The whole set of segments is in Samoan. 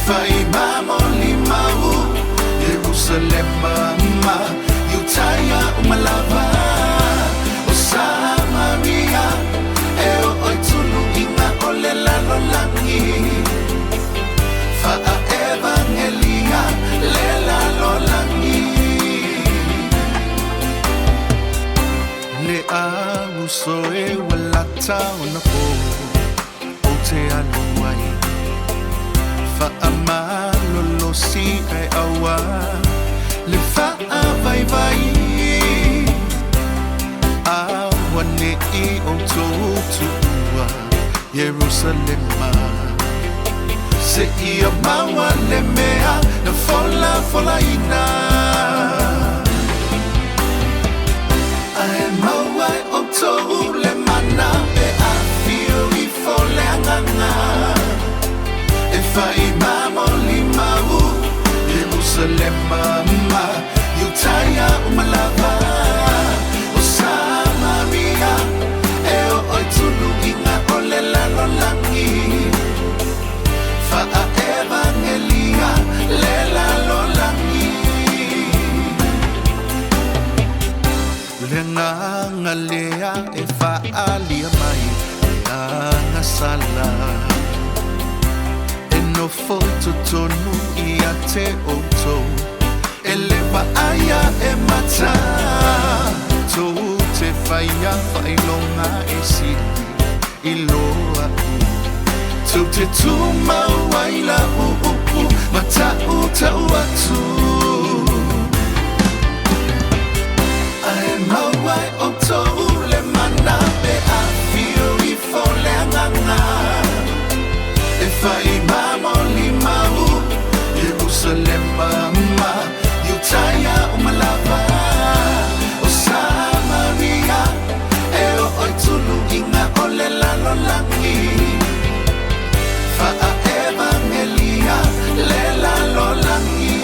Fai mamo limau Yerusalema ma Yutaya umalava O Samaria e o oi tulu inga o le lalolangi Faa evangelia le lalolangi Le amuso e walata ona po o te alu ai Faamalolosi ai aua le faavaivai Auaneʻi outou tuua Ierusalema Seia maua le mea na folafolaina Ae maua e outou le mana pe afio ifo le agaga E fai mamo limau Yerusalema ma Yutaya umalava O Samaria e o oi tulu inga o le lalolangi Faa evangelia le lalolangi Le nganga lea e faalia mai le agasala E nofo i totonu ia te outou E le vaaia e mata Tou te faia faailoga e sili i lo a'u Tou te tumau ai la'u upu ma ta'uta'u atu Ae maua e outou le mana pe afio ifo le agaga E fai mamo limau Yerusalema ma Yutaya umalava O Samaria e o oi tulu inga o le lalolangi Faa evangelia le lalolangi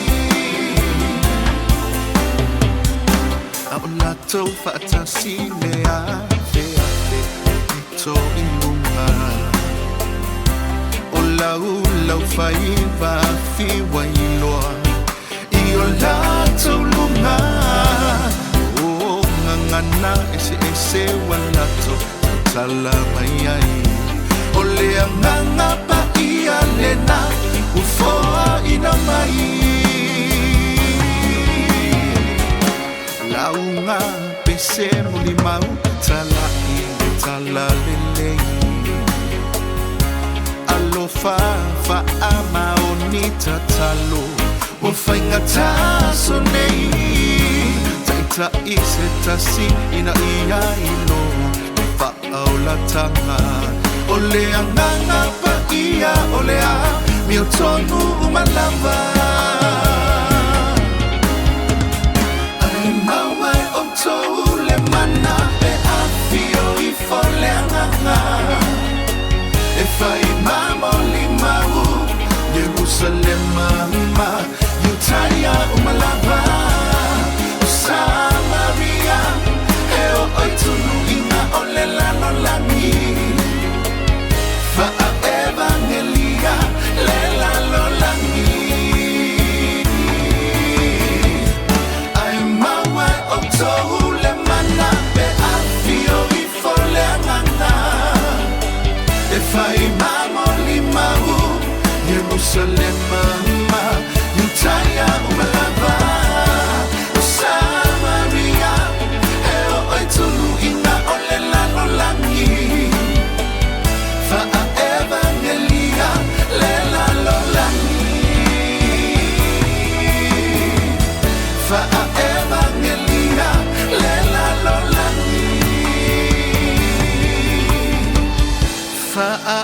A o latou faatasi le afeafe pito i luga O laulau faiva fiu ai loa I o latou luga O gagana eseese ua latou tautala mai ai O le agaga paia lena ua foaina mai Lauga pese molimau tala'i le talalelei Alofa faamaoni tatalo ua faigata aso nei Taita'i se tasi ina ia iloa le faaolataga O le agaga paia o le amiotonu uma lava Ae maua e outou le mana pe afio ifo le agaga E fai mamo limau Yerusalema ma Yutaya umalava O Samaria e o oi tulu inga o le lalolangi Faa evangelia le lalolangi Ae maua e outou le mana pe afio ifo le agaga E fai mamo limau Yerusalema ma Yutaya umalava O Samaria e o oi tulu inga o le lalolangi Faa evangelia le lalolangi Faa evangelia le lalolangi Faa